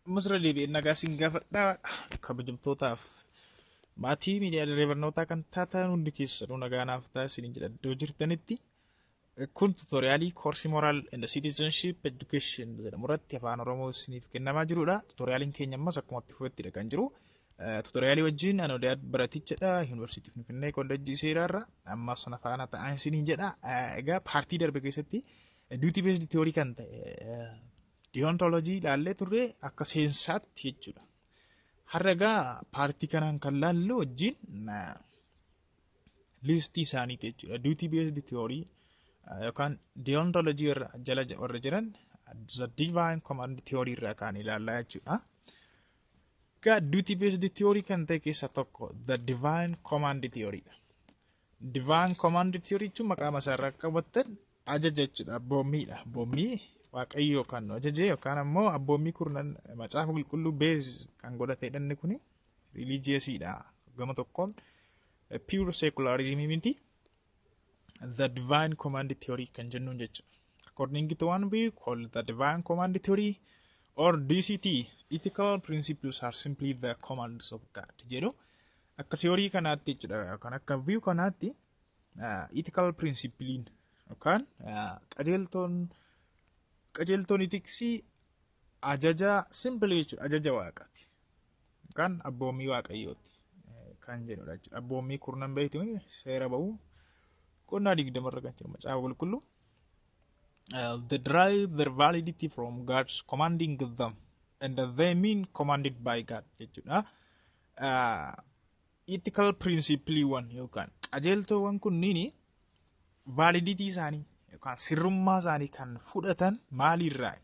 Ammas irra deebi'ee nagaa isin gaafadhaa. Kabajamtootaaf maatii miidiyaa dirree barnootaa kan taatan hundi keessanuu nagaa naaf ta'a isiniin jedha iddoo jirtanitti. Kun tutorialii koorsii Moral and Citizenship Education jedhamu irratti Afaan Oromoo isiniif kennamaa jirudha. Tutorialiin keenya ammas akkuma itti fufettidha kan jiru. Tutorialii wajjin ani Odayaat Baratichadha. Yuunivarsiitii Finfinnee Kolleejjii Seeraarra. Ammas sana faana ta'aa isiniin jedha. Egaa partii darbe keessatti duty based theory kan ta'e deontology ilaallee turre akka seensaatti jechuudha. Har'a egaa partii kanaan kan laallu wajjin listii isaaniiti jechuudha. Duty based theory yookaan deontology irra jala warra jiran the divine command theory irraa kan ilaallaa jechuudha. Egaa duty based theory kan ta'e keessaa tokko the divine command theory dha. Divine command theory jechuun maqaa isaarraa akka hubattan ajaja jechuudha. Abboommiidha. Abboommii Waaqayyoo kan nu ajaje yookaan ammoo abboommii kurnan Macaafa Qulqulluu base kan godhatedha inni kuni religiousiidha. Gama tokkoon pure secularism miti. The divine command theory kan jennuun jechuudha. According to one view called the divine command theory or DCT, ethical principles are simply the commands of God jedhu. Akka theory kanaatti jechuudha, yookaan akka view kanaatti, ethical principlein yookaan qajeeltoon ethicsii ajaja simple jechuudha, ajaja Waaqaati yookaan abboommii Waaqayyooti kan jedhudha jechuudha. Abboommii kurnan beektu, Seera Ba'uu boqonnaa 20rra kan jiru Macaafa Qulqulluu. They derive their validity from God's commanding them and they mean commanded by God jechuudha. Ethical principleewwan yookaan qajeeltoowwan kunniin validity isaanii yookaan sirrummaa isaanii kan fudhatan maalirraa?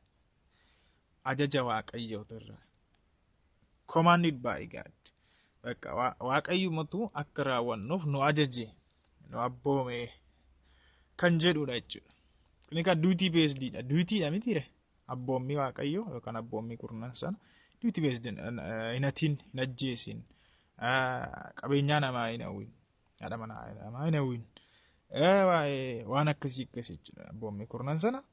Ajaja Waaqayyootu irraa. Commanded by God. Bakka Waaqayyumatu akka raawwannuuf nu ajaje, nu abboome kan jedhudha jechuudha. Kun egaa duty based dha. Duty dha mitiire? Abboommii Waaqayyoo yookaan abboommii kurnan sana duty based: hin hatin, hin ajjeesin, qabeenyaa namaa hin hawwin, haadha manaa namaa hin hawwin. Waan akkasii akkasii jechuudha. Abboommii kurnan sana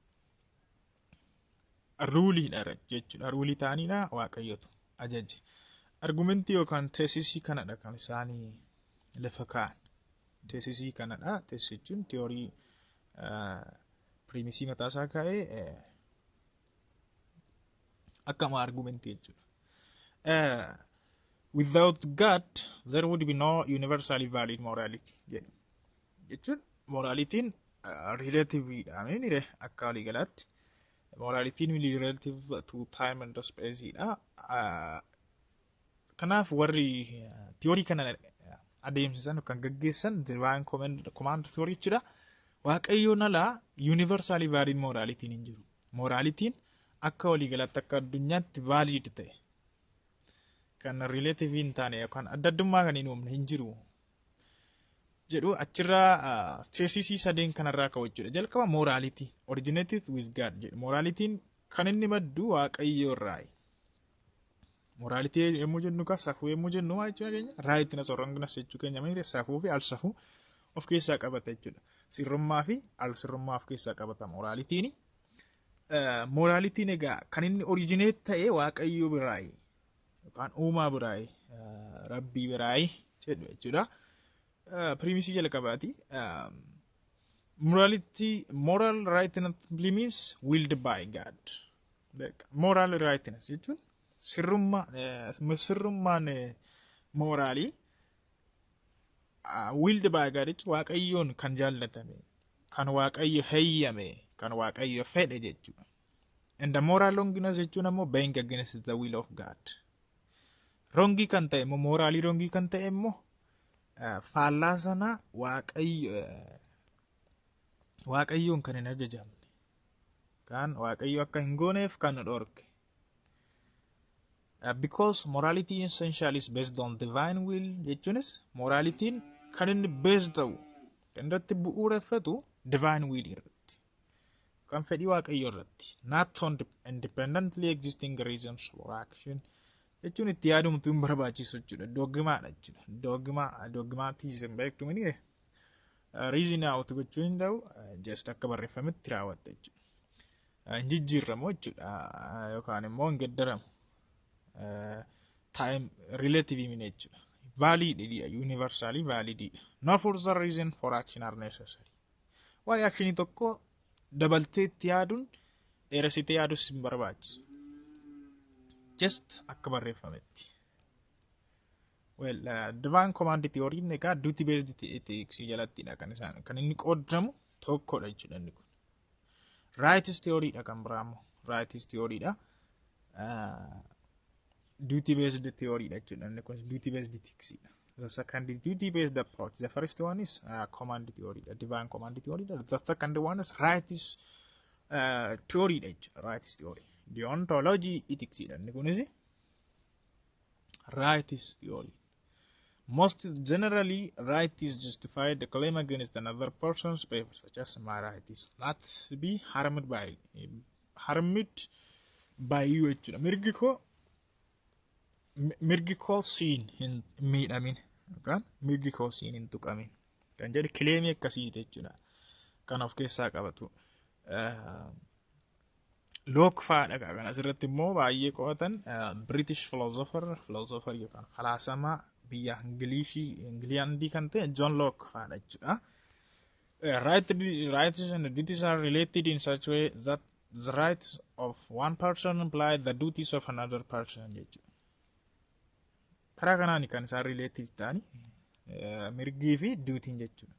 ruleiidha jechuudha. Ruleii ta'aniidha, Waaqayyotu ajaje. Argumentii yookaan thesisii kanadha kan isaanii lafa kaa'an. Thesisii kanadha. Thesisii jechuun theory premisii mataasaa kaa'ee akkama argumentii jechuudha. Without God there would be no universally valid morality jedhu. Jechuun moralityn relativeidha miti akka waliigalaatti. Moralityn relative to time and space dha. Kanaaf warri theory kana adeemsisan yookaan gaggeessan divine command theory jechuudha. Waaqayyoon alaa universally valid moralityn hin jiru. Moralityn akka waliigalaatti, akka addunyaatti valid ta'e kan relative hin taane yookaan adda addummaa kan hin uumne hin jiru jedhu. Achirraa thesisii sadeen kanarraa ka'u jechuudha. Jalqaba morality originated with God jedhu. Moralityn kan inni maddu Waaqayyo irraayi. Morality yommuu jennu kaa safuu yommuu jennu maa jechuudha keenya? Rightness or wrongness jechuu keenya miti? Safuu fi al safuu of keessaa qabata jechuudha. Sirrummaa fi al sirrummaa of keessaa qabata moralityni. Moralityn egaa kan inni originate ta'e Waaqayyo biraayi yookaan uumaa biraayi, Rabbii biraayi jedhu jechuudha. Premisii jalqabaati. Morality, moral rightness means willed by God. Moral rightness jechuun sirrummaa, sirrummaan moralii willed by God jechuun Waaqayyoon kan jaallatame, kan Waaqayyo heeyyame, kan Waaqayyo fedhe jechuudha. And the moral wrongness jechuun ammoo being against the will of God. Wrongii kan ta'e immoo, moralii wrongii kan ta'e immoo, faallaa sana Waaqayyoon kan hin ajajamne, kan Waaqayyo akka hin gooneef kan nu dhorke. Because morality essentially is based on divine will jechuunis moralityn kan inni based ta'u, kan irratti bu'uureffatu divine will irratti. Kan fedhii Waaqayyoo irratti. Not on independently existing reasons for action jechuun itti yaadumtu hin barbaachisu jechuudha. Dogmaadha jechuudha. Dogma, dogmatism beektu mini? Reason out gochuu hin ta'u, just akka barreeffametti raawwatta jechuudha. Hin jijjiirramu jechuudha yookaan immoo hin geddaramu. Time relative miti jechuudha. Valid, universally valid. No further reason for action are necessary. Waa'ee actionii tokko dabaltee itti yaaduun, dheeressitee yaadus hin barbaachisu. Just akka barreeffametti. Well, divine command theory egaa duty based ethics jalattidha kan isaan kan inni qoodamu tokkodha jechuudha inni kun. Rights theory dha kan biraa immoo rights theory dha. Duty based theory dha jechuudha inni kun duty based ethics dha. The second is duty based approach. The first one is command theory dha. Divine command theory dha. The second one is rights theory dha jechuudha. Rights theory. Deontology ethics dha inni kunis rights theory. Most generally, right is justified the claim against another person's favor, such as my right is not to be harmed by you jechuudha. Mirgi koo siin hin miidhamin yookaan mirgi koo siin hin tuqamin kan jedhu claimii akkasiiti jechuudha. Kan of keessaa qabatu. Locke fa'aadha kan asirratti immoo baay'ee qo'atan British philosopher yookaan falaasamaa biyya Ingilishii Ingiliyaandii kan ta'e John Locke fa'aadha jechuudha. Rights and duties are related in such way that the rights of one person imply the duties of another person jechuudha. Karaa kanaan kan isaan related ta'ani mirgii fi dutyiin jechuudha.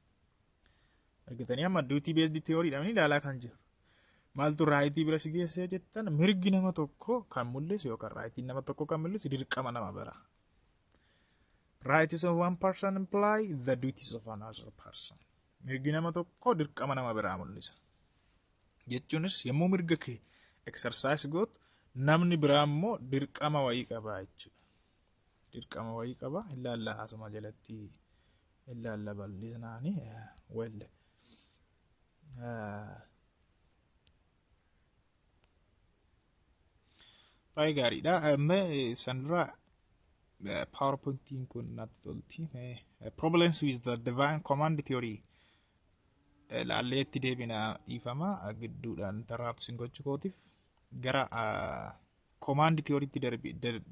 Argitanii, amma duty based theory dhaan ilaalaa kan jiru. Maaltu rightii bira si geessee jettan, mirgi nama tokko kan mul'isu yookaan rightiin nama tokko kan mul'isu dirqama nama bira. Rights of one person imply the duties of another person. Mirgi nama tokko dirqama nama biraa mul'isa. Jechuunis yommuu mirga kee exercise gootu namni biraa immoo dirqama wayii qaba jechuudha. Dirqama wayii qaba. Ilaalla, asuma jalatti ilaalla bal'isnaani. Well. Baay'ee gaariidha. Mee san dura PowerPointiin kun natti tolti. Problems with the divine command theory laallee itti deebina. Dhiifama gidduudhaan interruption gochuu kootiif. Gara command theorytti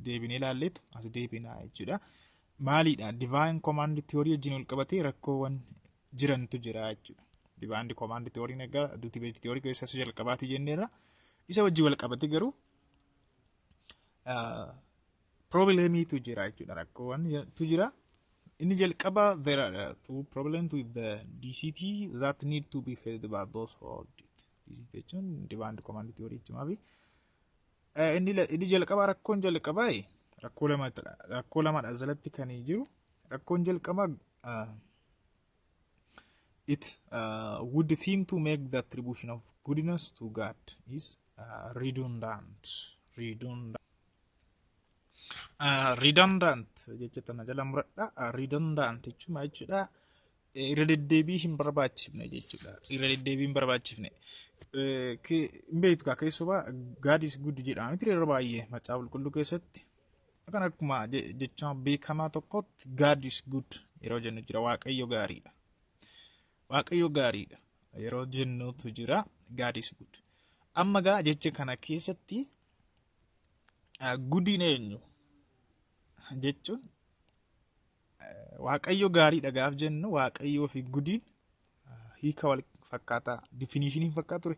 deebinee ilaalleetu as deebina jechuudha. Maaliidha? Divine command theory wajjin wal qabatee rakkoowwan jirantu jira jechuudha. Divine command theory egaa duty based theory keessa isa jalqabaati jenneerra. Isa wajjin wal qabatee garuu problemiitu jira jechuudha. Rakkoowwantu jira. Inni jalqaba, there are two problems with the DCT that need to be faced by those who hold it. DCT jechuun divine command theory jechuudha. Fi inni jalqaba, rakkoon jalqabaa rakkoo lamadha. Rakkoo lamadha jalatti kan jiru. Rakkoon jalqabaa, it would seem to make the attribution of goodness to God is redundant. Redundant. Redundant jecha tana jala muradha. Redundant jechuun maal jechuudha? Irra deddeebii hin barbaachifne jechuudha. Irra deddeebii hin barbaachifne. Hin beektu kaa, keessumaa "God is good" jedhama miti yeroo baay'ee macaafa qulqulluu keessatti. Kan akkuma jecha beekamaa tokkotti "God is good" yeroo jennu jira. Waaqayyo gaariidha. Waaqayyo gaariidha yeroo jennutu jira, "God is good". Amma gaa jecha kana keessatti goodiin eenyu jechuun, Waaqayyo gaariidha gaaf jennu, Waaqayyoo fi goodiin hiika wal fakkaataa, definitionii fakkaatu ture,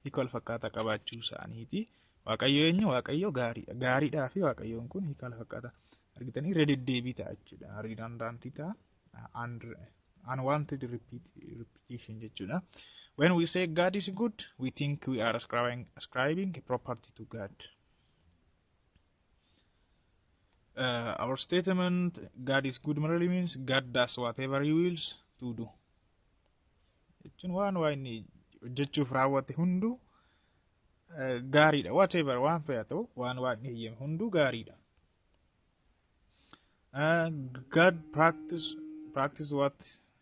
hiika wal fakkaataa qabaachuu isaaniiti. Waaqayyo eenyu? Waaqayyo gaariidha. Gaariidhaa fi Waaqayyoon kun hiika wal fakkaataa argitanii irra deddeebii ta'a jechuudha. Redundantii ta'a. Unwanted repetition jechuudha. When we say God is good, we think we are ascribing a property to God. Our statement "God is good" merely means God does whatever he wills to do. Jechuun waan waa inni hojjechuuf raawwate hunduu gaariidha. Whatever waan fe'aa ta'u, waan waaqni eeyyame hunduu gaariidha. God practice what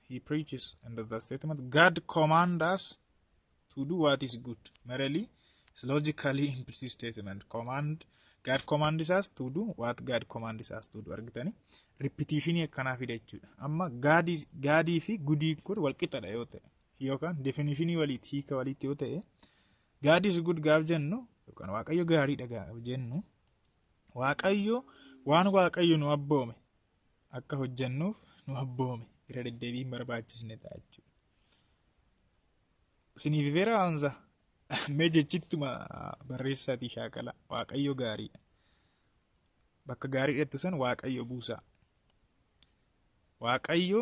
he preaches, and the statement "God command us to do what is good" merely is logically implicit statement. Command, God commands us to do what God commands us to do. Argitanii, repetitionii akkanaa fida jechuudha. Amma Godii fi goodii kun wal qixadha yoo ta'e yookaan definitionii waliiti, hiika walitti yoo ta'e, "God is good" gaaf jennu yookaan Waaqayyo gaariidha gaaf jennu, Waaqayyo waan Waaqayyo nu abboome akka hojjennuuf nu abboome irra deddeebiin barbaachisne ta'a jechuudha. Isiniif ifeera waansa mee jechittuma barreessaatii shaakala. Waaqayyo gaariidha. Bakka gaarii dhattu san Waaqayyo buusaa. Waaqayyo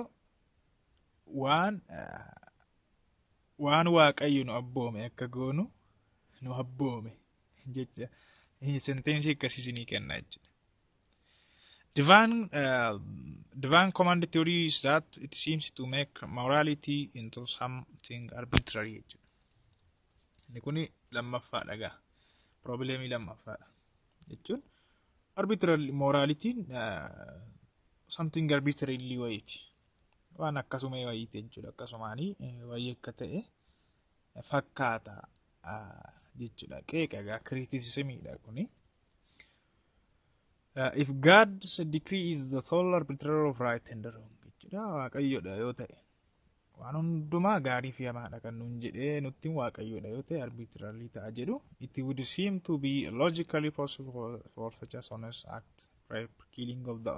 waan Waaqayyo nu abboome akka goonu nu abboome jecha sentence akkasii isinii kenna jechuudha. Divine command theory is that it seems to make morality into something arbitrary jechuudha. Inni kuni lammaffaadha gaa. Problemii lammaffaadha. Jechuun arbitrary moralityin something arbitrarily wayiiti. Waan akkasuma wayiiti jechuudha. Akkasumaanii wayii akka ta'e fakkaata jechuudha. Qeeqa gaa, criticismiidha kuni. If God's decree is the sole arbiter of right and wrong jechuudha. Waaqayyoodha yoo ta'e, waan hundumaa gaarii fi hamaadha kan nuun jedhee nutti Waaqayyoodha yoo ta'e, arbitrary ta'a jedhu. It would seem to be logically possible for such as heinous act, rape, killing of the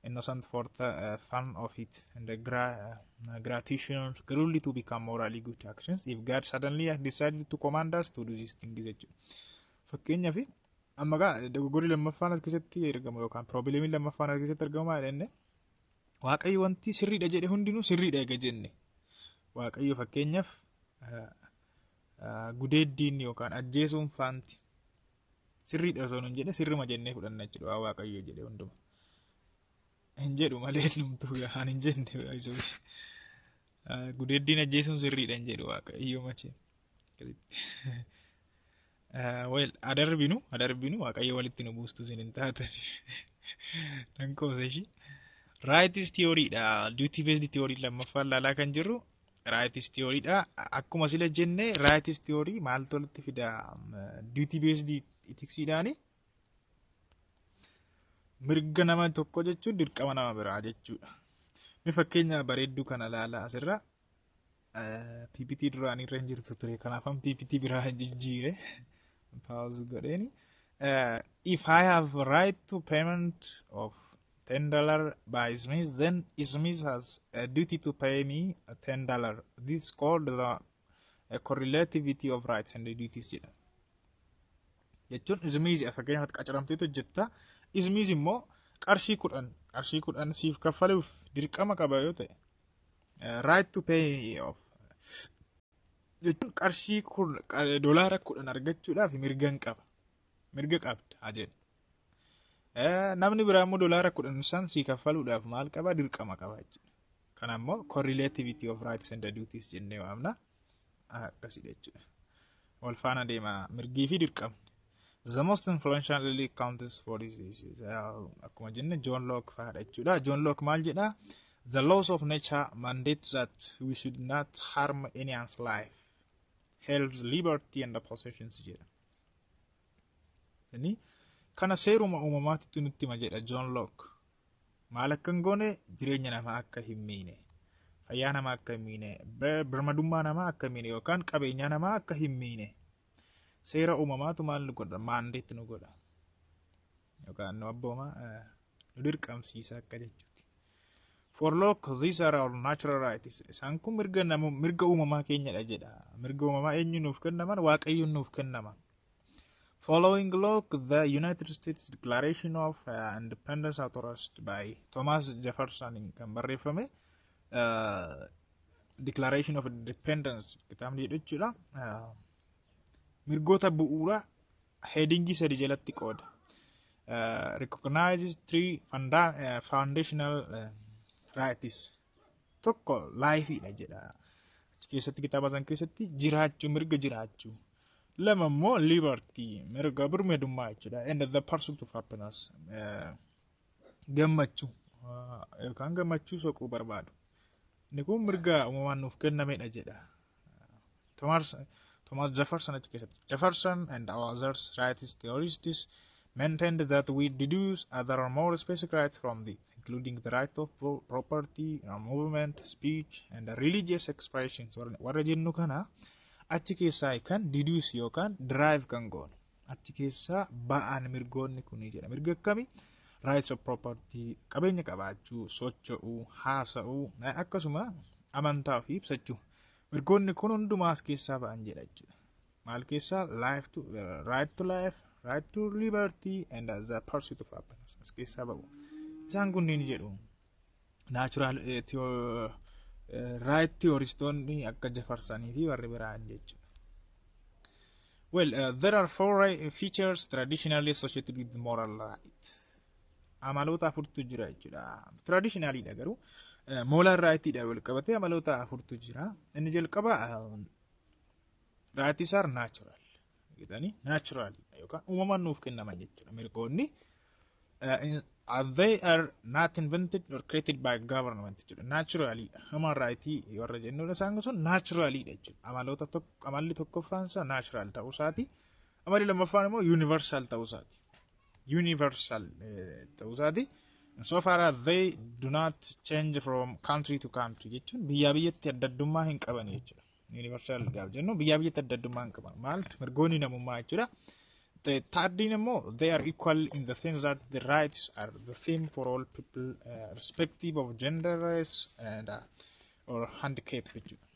innocent for the fun of it and the gratification cruelty to become morally good actions if God suddenly decided to command us to do these things jechuudha. Fakkeenyaaf, amma gaa dogoggorri lammaffaan as keessatti argamu yookaan problemiin lammaffaan as keessatti argamu maal jenne? Waaqayyo wanti sirriidha jedhe hundinuu sirriidha eega jenne, Waaqayyo fakkeenyaaf gudeeddiin yookaan ajjeesuun faanti sirriidha osoo nun jedhe, sirrima jennee fudhanna jechuudha. Waan Waaqayyo jedhe hunduma. Hin jedhu malee numtuu gahaan hin jenne. Gudeeddiin ajjeesuun sirriidha hin jedhu Waaqayyo machee. Well, adarbinu, Waaqayyo walitti nu buustu isin hin taatan. Nan qoosa ishii. Rights theoryidha. Duty based theory lammaffaan laalaa kan jirru rights theoryidha. Akkuma sila jenne, rights theory maaltu walitti fida duty based ethicsiidhaani? Mirga nama tokko jechuun dirqama nama biraa jechuudha. Mee fakkeenya bareedduu kana ilaalaa asirra. PPT duraanii irra hin jirtu ture, kanaafan PPT biraa jijjiire pause godheeni. If I have right to payment of $10 by Smith, then Smith has a duty to pay me $10. This is called the correlativity of rights and duties jedha. Jechuun Smith fakkeenyaaf qacaramteetu hojjetta. Smith immoo qarshii 10 siif kaffaluuf dirqama qaba yoo ta'e, right to pay of jechuun qarshii $10 argachuudhaaf mirga hin qaba. Mirga qabda haa jedhu. Namni biraa immoo $10 san sii kaffaluudhaaf maal qaba? Dirqama qaba jechuudha. Kana immoo correlativity of rights and duties jennee waamna. Akkasidha jechuudha. Wal faana deema mirgii fi dirqamni. The most influential early accounts for this is akkuma jenne John Locke fa'aadha jechuudha. John Locke maal jedhaa? The laws of nature mandate that we should not harm anyone's life, health, liberty and possessions jedha. Inni kana seeruma uumamaatitti nutti hima jedha John Locke. Maal akka hin goone? Jireenya namaa akka hin miine, fayyaa namaa akka hin miine, birmadummaa namaa akka hin miine yookaan qabeenya namaa akka hin miine. Seera uumamaatu maal nu godha? Mandate nu godha. Yookaan nu abbooma, nu dirqamsiisa akka jechuuti. For Locke, these are our natural rights. Isaan kun mirga namu, mirga uumamaa keenyadha jedha. Mirga uumamaa eenyu nuuf kennaman? Waaqayyoon nuuf kennaman. Following Locke, the United States Declaration of Independence authorized by Thomas Jefferson kan barreeffame Declaration of Independence kitaabni jedhu jechuudha. Mirgoota bu'uuraa headingii sadi jalatti qooda. Recognizes three foundational rights. Tokko lifeiidha jedha. Achi keessatti, kitaaba san keessatti, jiraachuu, mirga jiraachuu. Lama immoo liberty, mirga birmadummaa jechuudha. And the pursuit of happiness, gammachuu yookaan gammachuu soquu barbaadu. Inni kun mirga uumamaan nuuf kennamedha jedha. Thomas Jefferson achi keessatti. Jefferson and others rights theorists maintained that we deduce other more specific rights from this, including the right of property, movement, speech, and religious expressions. Warra jennu kana achi keessaa kan deduce yookaan derive kan goonu. Achi keessaa ba'an mirgoonni kuni jedha. Mirga akkamii? Rights of property, qabeenya qabaachuu, socho'uu, haasa'uu, akkasuma amantaa ofii ibsachuu. Mirgoonni kun hundumaa as keessaa ba'an jedha jechuudha. Maal keessaa? Life to right to life, right to liberty and the pursuit of happiness as keessaa ba'u. Isaan kunniin jedhu. Natural right theoristoonni akka Jeffersonii fi warri biraan jechuudha. Well, there are four features traditionally associated with moral right. Amaloota afurtu jira jechuudha. Traditionallyidha garuu moral rightidha wal qabatee amaloota afurtu jira. Inni jalqaba, rights are natural. Jedhanii natural yookaan uumamaan nuuf kennaman jechuudha. Mirgoonni they are not invented or created by government jechuudha. Naturally human right warra jennuudha, isaan sun naturally jechuudha. Amaloota tokko, amalli tokkoffaan isaa natural ta'uu isaati. Amalli lammaffaan immoo universal ta'uu isaati. Universal ta'uu isaati. So far as they do not change from country to country jechuun biyyaa biyyatti adda addummaa hin qaban jechuudha. Universal gaaf jennu biyyaa biyyatti adda addummaa hin qaban. Maal? Mirgoonni namummaa jechuudha. The third immoo, they are equal in the sense that the rights are the same for all people, respective of gender, race and or handicap jechuudha.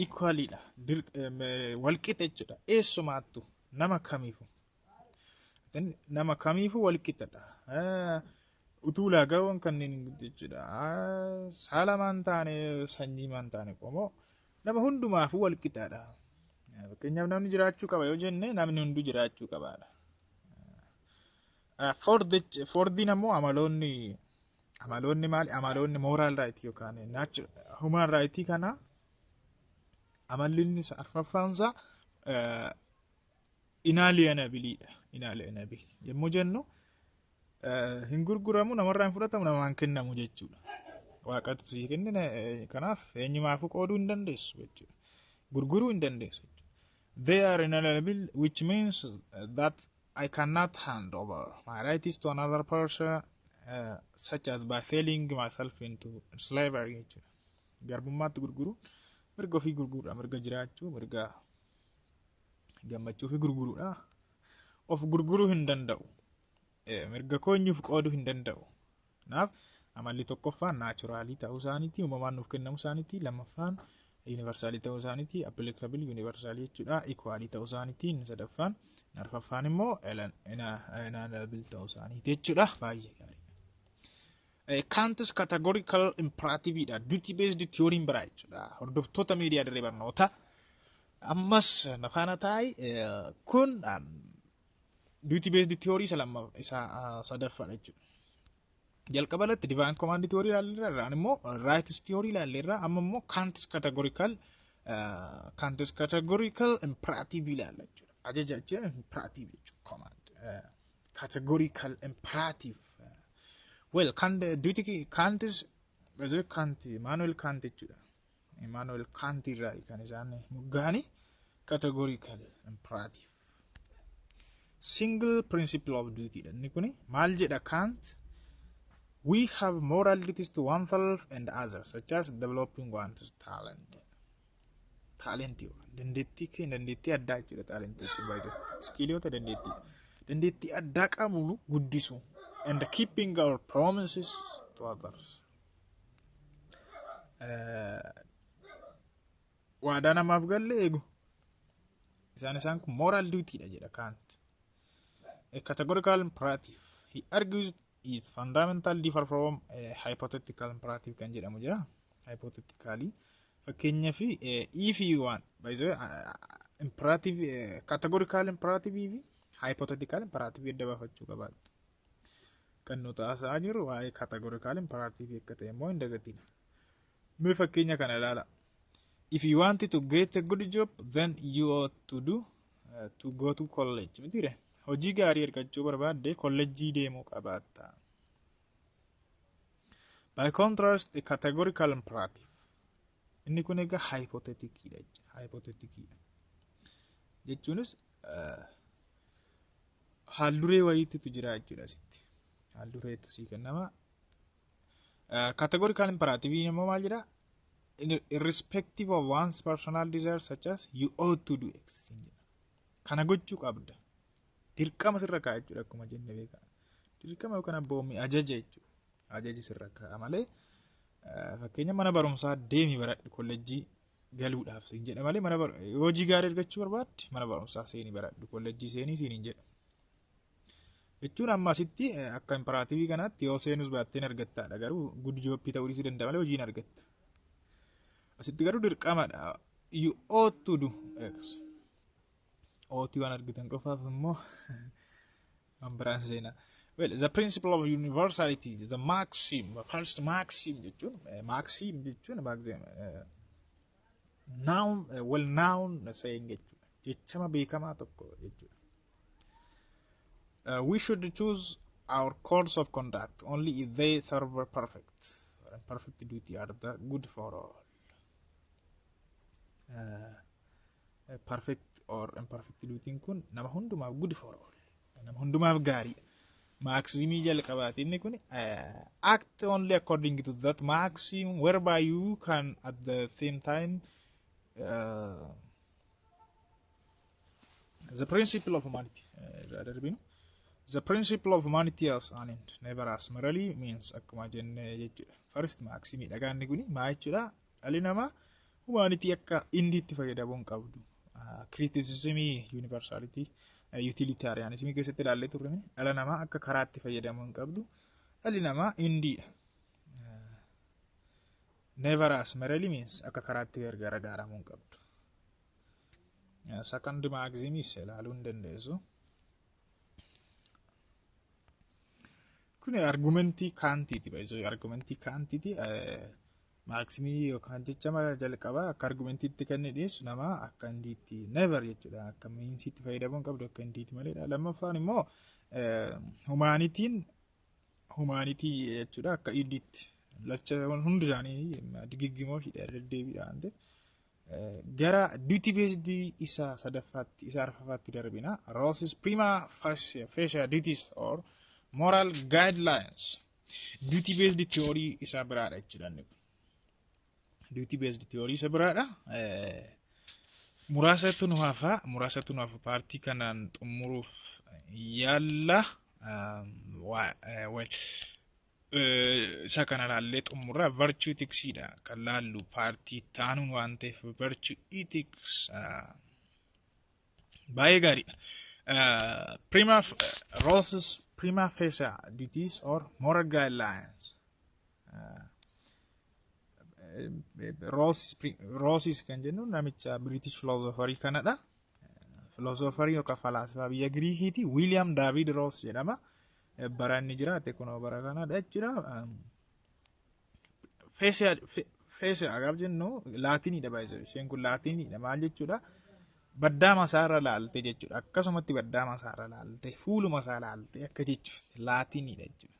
Equalidha. Walqixa jechuudha. Eessumaattu nama kamiifu. Nama kamiifuu walqixadha. Utuu ulaagaawwan kanneen jechuudha. Saala maan taane, sanyii maan taane, qomoo, nama hundumaafuu walqixadha. Fakkeenyaaf, namni jiraachuu qaba yoo jenne, namni hunduu jiraachuu qabaadha. Fourthiin ammoo amaloonni maali? Amaloonni moral right yookaan human right kana amalli inni arfaffaansaa inalienableiidha. Inalienable yommuu jennu hin gurguramu, namarraa hin fudhatamu, namaan kennamu jechuudha. Waaqatu sii kenne, kanaaf eenyumaafuu qooduu hin dandeessu jechuudha. Gurguruu hin dandeessu jechuudha. They are inalienable, which means that I cannot hand over my rights to another person, such as by selling myself into slavery jechuudha. Garbummaatti gurguruu, mirga ofii gurguruudha, mirga jiraachuu, mirga gammachuu ofii gurguruudha. Of gurguruu hin danda'u. Mirga koo eenyuuf qooduu hin danda'u. Kanaaf amalli tokkoffaan naturalii ta'uu isaaniiti, uumamaan nuuf kennamuu isaaniiti. Lammaffaan universalii ta'uu isaaniiti, applicable universalii jechuudha. Equalii ta'uu isaaniiti. Inni sadaffaan, arfaffaan immoo inalienable ta'uu isaaniiti jechuudha. Baay'ee gaarii. Kant's categorical imperative dha. Duty based theory biraa jechuudha. Hordoftoota miidiyaa dirree barnoota. Ammas na faana taa'i, kun duty based theory isa lamma isa sadaffaadha jechuudha. Jalqaba irratti divine command theory ilaalleerra, irraan immoo rights theory ilaalleerra, amma immoo Kant's categorical imperative ilaalla jechuudha. Ajaja jechuun imperative jechuudha, command. Categorical imperative. Well, Kant duty Kant's Kant, Immanuel Kant jechuudha. Immanuel Kant irraa kan isaan moggaani categorical imperative. Single principle of duty dha. Inni kuni maal jedha Kant? We have moral duties to oneself and others, such as developing one's talent. Talent yookaan dandeettii keenya, dandeettii addaa jechuudha talent jechuun baay'ee. Skilloota dandeettii. Dandeettii addaa qabnu guddisu and keeping our promises to others. Waadaa namaaf galle eegu. Isaan kun moral duty dha jedha Kant. A categorical imperative, he argues, is fundamental differ from a hypothetical imperative kan jedhamu jira. Hypothetically, fakkeenyaa fi if you want, by the way, imperative, categorical imperative fi hypothetical imperative adda baafachuu qabaatu. Kan nuti haasa'aa jirru waa'ee categorical imperative akka ta'e immoo hin dagatina. Mee fakkeenya kana ilaala. If you want to get a good job, then you ought to do to go to college. Mitiire? Hojii gaarii argachuu barbaadde kolleejjii deemuu qabaatta. By contrast, a categorical imperative. Inni kun egaa hypotheticidha jechuudha. Hypotheticidha. Jechuunis haalduree wayiitu jira jechuudha asitti. Haaldureetu sii kennama. Categorical imperative immoo maal jedhaa? Irrespective of one's personal desires, such as you ought to do X. Kana gochuu qabda. Dirqama sirra kaa'a jechuudha akkuma jenne beekaa. Dirqama yookaan abboommii ajaja jechuudha. Ajaji sirra kaa'a malee, fakkeenya mana barumsaa deemi baradhu kolleejjii galuudhaaf siin jedha malee, mana hojii gaarii argachuu barbaadde mana barumsaa seenii baradhu, kolleejjii seenii siin hin jedha. Jechuun amma asitti akka imperative kanaatti yoo seenus baatteen argattaadha, garuu good job ta'uu dhiisuu danda'a malee hojiin argatta. Asitti garuu dirqamadha. You ought to do X. Ought waan argitan qofaaf immoo waan biraan seenaa. Well, the principle of universality, the maxim, the first maxim jechuun, maxim jechuun maxim, noun, well known saying jechuudha. Jechama beekamaa tokko jechuudha. We should choose our course of conduct only if they serve perfect or perfect duty are the good for all. Perfect or imperfect duty kun nama hundumaaf good for all. Nama hundumaaf gaariidha. Maximii jalqabaati inni kun, act only according to that maxim whereby you can at the same time the principle of humanity irraa darbinu. The principle of humanity as an end, never as merely means, akkuma jenne jechuudha. First maximii dhagaan kun maa jechuudha? Dhalli namaa humanity akka endiitti fayyadamuu hin qabdu. Criticismii universality utilitarianismii keessatti ilaallee turre, dhala namaa akka karaatti fayyadamuu hin qabdu. Dhalli namaa endiidha. Never as merely means, akka karaatti gargaaramuu hin qabdu. Second maximis ilaaluu hin dandeessu. Kun argumentii Kaantiiti, baay'isoo argumentii Kaantiiti. Maximii yookaan jechama jalqabaa akka argumentiitti kan inni dhiyeessu nama akka endiitti never jechuudha. Akka meansiitti fayyadamuu hin qabdu, akka endiitti maleedha. Lammaffaan immoo humanityn humanity jechuudha akka endiitti. Lacha hundi isaanii digigimooshiidha, deddeebiidha waan ta'eef. Gara duty based isa sadaffaatti, isa arfaffaatti darbina. Rawls's prima facie duties or moral guidelines. Duty based theory isa biraadha jechuudha inni kun. Duty based theory isa biraadha. Muraasatu nu hafa, muraasatu nu hafa, partii kanaan xumuruuf yaalla. Well, isa kana laallee xumurra. Virtue ethicsdha kan laallu partii taanuun waan ta'eef, virtue ethics baay'ee gaariidha. Prima Rawls's prima facie duties or moral guidelines. Rawls kan jennu namicha British philosopherii kanadha. Philosopherii yookaan falaasfaa biyya Giriikiiti. William David Rawls jedhama. Bara inni jiraate kunoo bara kanadha jechuudha. Facie gaaf jennu Laatiniidha baay'ee. Isheen kun Laatiniidha, maal jechuudha? Baddaa masaarra laalte jechuudha. Akkasumatti baddaa masaarra laalte, fuuluma isaa laalte akka jechuudha. Laatiniidha jechuudha.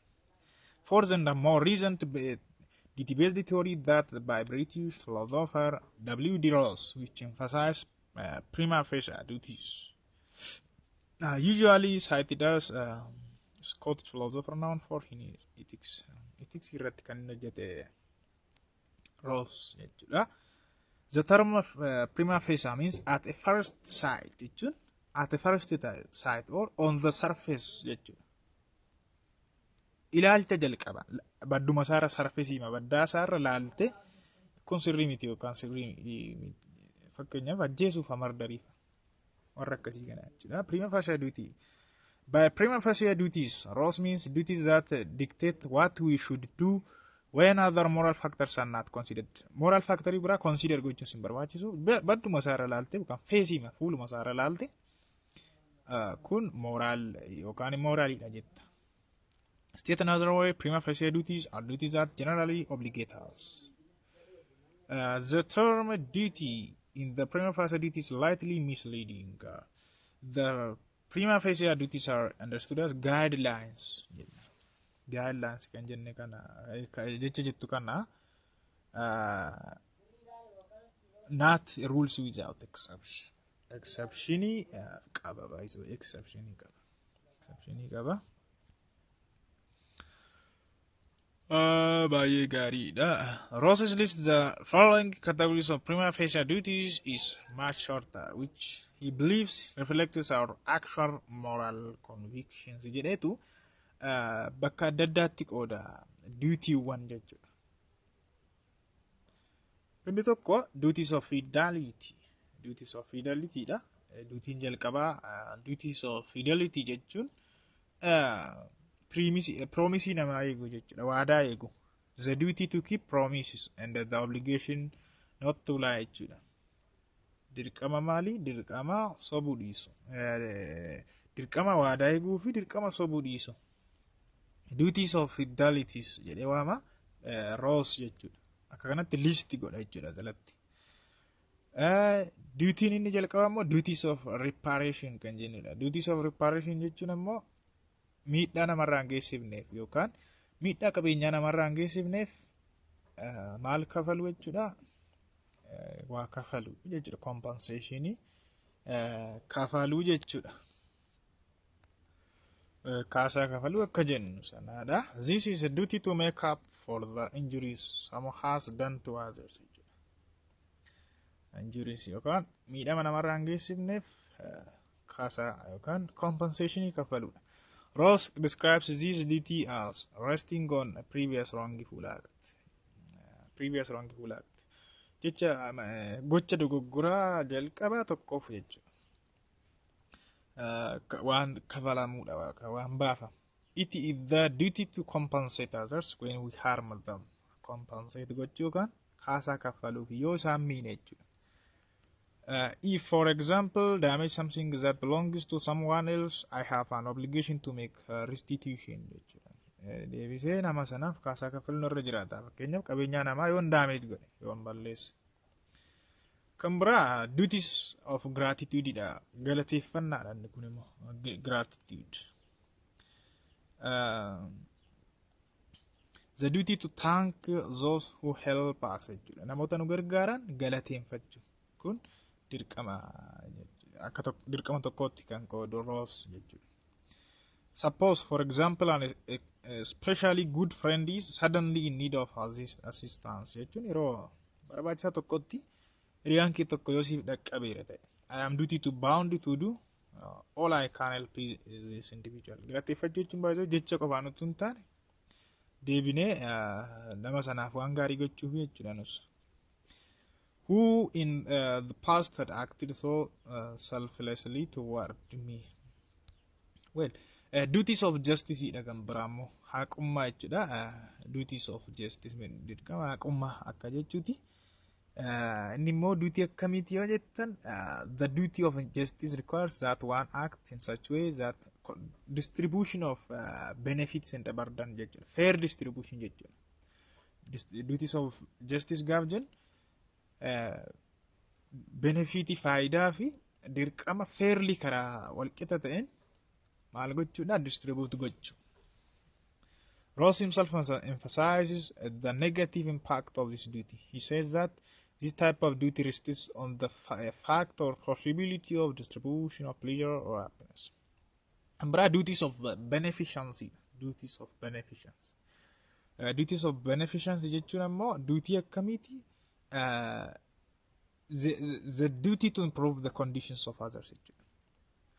Fourth and more recent duty-based theory that by British philosopher W. D. Rawls, which emphasized prima facie duties. Usually cited as Scottish philosopher known for his ethics. Ethics irratti kan inni hojjete Rawls jechuudha. The term of prima facie means at a first sight jechuun, at a first sight or on the surface jechuudha. Ilaalcha jalqaba badduma isaarra, surface baddaa isaarra laalte, kun sirrii miti yookaan sirrii, fakkeenyaaf ajjeesuuf, murderiif, warra akkasii kana jechuudha. Prima facie duty. By prima facie duties, Rawls means duties that dictate what we should do when other moral factors are not considered. Moral factorii biraa consider gochuun sin barbaachisu, badduma isaarra laalte yookaan facema fuuluma isaarra laalte kun moral yookaan moralidha jetta. State another way, prima facie duties are duties that generally obligate us. The term duty in the prima facie duty is slightly misleading. The prima facie duties are understood as guidelines. Guidelines kan jenne kana, jecha jettu kana, not rules without exception. Exceptionii qaba baay'isoo, exceptionii qaba. Exceptionii qaba. Baay'ee gaariidha. Rawls list the following categories of prima facie duties is much shorter, which he believes reflects our actual moral convictions jedheetu bakka adda addaatti qooda dutywwan jechuudha. Inni tokko duties of fidelity. Duties of fidelity dha. Dutyn jalqabaa duties of fidelity jechuun promise namaa eegu jechuudha. Waadaa eegu. The duty to keep promises and the obligation not to lie jechuudha. Dirqama maali? Dirqama sobuu dhiisu. Dirqama waadaa eeguu fi dirqama sobuu dhiisu. Duties of fidelities jedhee waama Ross jechuudha. Akka kanatti list godha jechuudha jalatti. Dutyn inni jalqaba immoo duties of reparation kan jennudha. Duties of reparation jechuun immoo miidhaa namarraa hin geessifneef yookaan miidhaa qabeenyaa namarraa hin geessifneef maal kafalu jechuudha. Waa kafalu jechuudha. Compensationii kafaluu jechuudha. Kaasaa kafaluu akka jennu sanaadha. This is a duty to make up for the injuries someone has done to others jechuudha. Injuries yookaan miidhama namarraa hin geessifneef kaasaa yookaan compensationii kafaluudha. Ross describes this duty as resting on a previous wrongful act. Previous wrongful act. Jecha gocha dogoggoraa jalqabaa tokkoof jechuudha. Waan kafalamuudha, waan baafamu. It is the duty to compensate others when we harm them. Compensate gochuu yookaan kaasaa kaffaluuf yoo isaan miine jechuudha. If, for example, damage something that belongs to someone else, I have an obligation to make restitution jechuudha. Deebisee nama sanaaf kaasaa kaffaluun irra jiraata. Fakkeenyaaf, qabeenyaa namaa yoon damage godhe, yoon balleesse. Kan biraa duties of gratitude dha. Galateeffannaadha inni kun immoo gratitude. The duty to thank those who help us jechuudha. Namoota nu gargaaran galateeffachuu. Kun dirqama akka dirqama tokkootti kan qoodu Ross jechuudha. Suppose, for example, an especially good friend is suddenly in need of assistance jechuun yeroo barbaachisaa tokkotti hiriyaan kee tokko yoo siif dhaqqabeera ta'e. I am duty to bound to do all I can help this individual. Galateeffachuu jechuun baay'ee jecha qofaan utuu hin taane deebinee nama sanaaf waan gaarii gochuuf jechuudha nus. Who in the past had acted so selflessly toward me. Well, duties of justice dha kan biraa immoo haqummaa jechuudha. Duties of justice dirqama haqummaa akka jechuuti. Inni immoo duty akkamiiti yoo jettan, the duty of justice requires that one act in such way that distribution of benefits and burden jechuudha. Fair distribution jechuudha. Duties of justice gaaf jennu benefitii, faayidaa fi dirqama fairly, karaa walqixa ta'een maal gochuudha, distribute gochuu. Ross himself emphasizes the negative impact of this duty. He says that this type of duty rests on the fact or possibility of distribution of pleasure or happiness. Kan biraa duties of beneficence. Duties of beneficence. Duties of beneficence jechuun ammoo duty akkamiiti? The duty to improve the conditions of others jechuudha.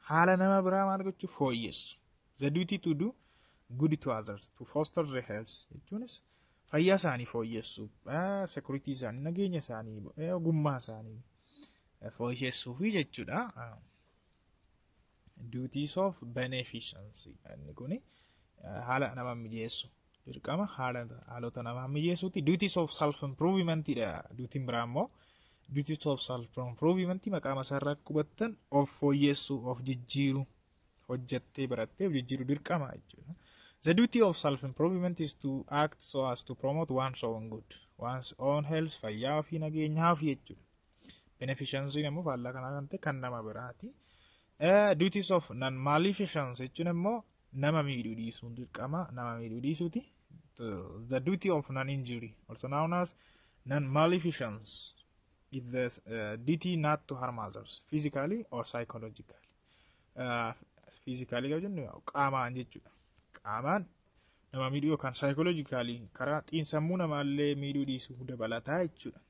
Haala nama biraa maal gochuu, fooyyessu. The duty to do good to others, to foster their health jechuunis fayyaa isaanii fooyyessuu, security isaanii, nageenya isaanii, ogummaa isaanii fooyyessuufi jechuudha. Duties of beneficence inni kuni haala nama mijeessu. Dirqama haalota nama mijeessuuti. Duties of self improvement dha. Dutyn biraa immoo duties of self improvement maqaa masaarraa qubattan of fooyyessuu, of jijjiiru, hojjattee barattee of jijjiiru dirqama jechuudha. The duty of self improvement is to act so as to promote one's own good, one's own health, fayyaa ofii, nageenyaa ofii jechuudha. Beneficence immoo faallaa kanaa kan ta'e kan nama biraati. Duties of non-maleficence jechuun immoo nama miidhuu dhiisuun dirqama nama miidhuu dhiisuuti. The duty of non-injury, also known as non-maleficence, is the duty not to harm others physically or psychologically. Physically kan jennu qaamaan jechuudha. Qaamaan nama miidhuu yookaan psychologically karaa xiinsammuu namaallee miidhuu dhiisuu dabalataa jechuudha.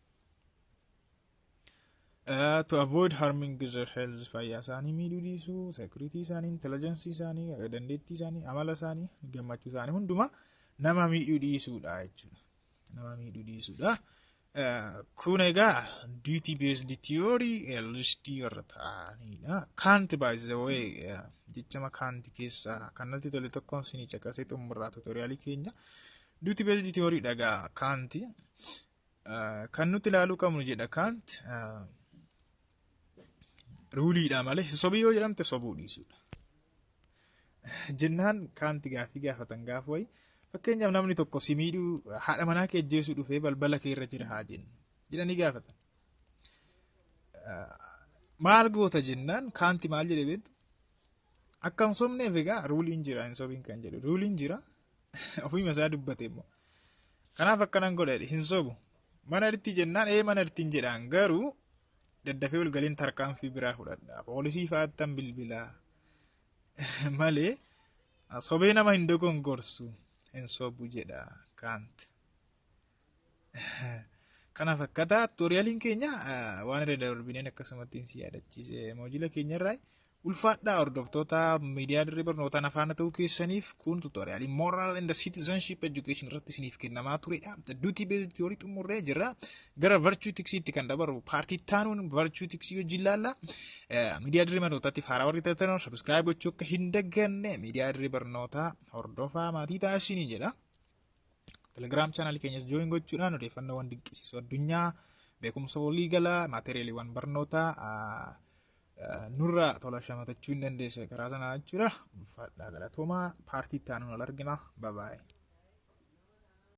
To avoid harming their health, fayyaa isaanii miidhuu dhiisuu, security isaanii, intelligence isaanii, dandeettii isaanii, amala isaanii, gammachuu isaanii hundumaa nama miidhuu dhiisuudha jechuudha. Nama miidhuu dhiisuudha. Kun egaa duty based theory listii warra ta'anidha. Kant, by the way, jechama Kant keessaa kan natti tole tokkoon sinii caqasee xumurraa tutorialii keenya. Duty based theory dhagaa Kant. Kan nuti ilaaluu qabnu, jedha Kant, ruleiidha malee sobii yoo jedhamte sobuu dhiisuudha. Jennaan Kant gaaffii gaafatan gaafa wayi, fakkeenyaaf namni tokko si miidhuu, haadha manaa kee ajjeesuu dhufee balbala kee irra jira haa jennu jedhanii gaafatan. Maal goota jennaan Kant maal jedhe beektu? Akka hin sobneef egaa ruleiin jira, hin sobiin kan jedhu ruleiin jira, ofiima isaa dubbate immoo. Kanaaf akkanan godhe, hin sobu. Mana irratti jennaan, ee, mana irratti jedhaan, garuu daddafee ol galeen tarkaanfii biraa fudhadha. Poolisii fa'aattan bilbilaa malee sobee nama hin dogongorsu, hin sobu jedha Kant. Kanaaf akkataa tutorialiin keenya waan irra darbineen akkasumatti si yaadachiise module keenya irraa. Ulfaadhaa, hordoftoota miidiyaa dirree barnootaan afaan ta'uu keessaniif, kun tutorialii moral and citizenship education irratti isiniif kennamaa turedha. Duty based theory xumurree jirra. Gara virtue ethics kan dabarru partii taanuun virtue ethics wajjin ilaalla. Miidiyaa dirree barnootaatiif haaraa warri taatan subscribe gochuu akka hin dagganne, miidiyaa dirree barnootaa hordofaa, maatii taasisinii jedha. Telegram channelii keenyas join gochuudhaan odeeffannoowwan dinqisiisoo addunyaa, beekumsa waliigalaa, materialiiwwan barnootaa nurraa tola shamatachuu hin dandeessu karaa sanaa jechuudha. Ulfaadhaa, galatoomaa, partii itti aanuun wal argina. Bye bye.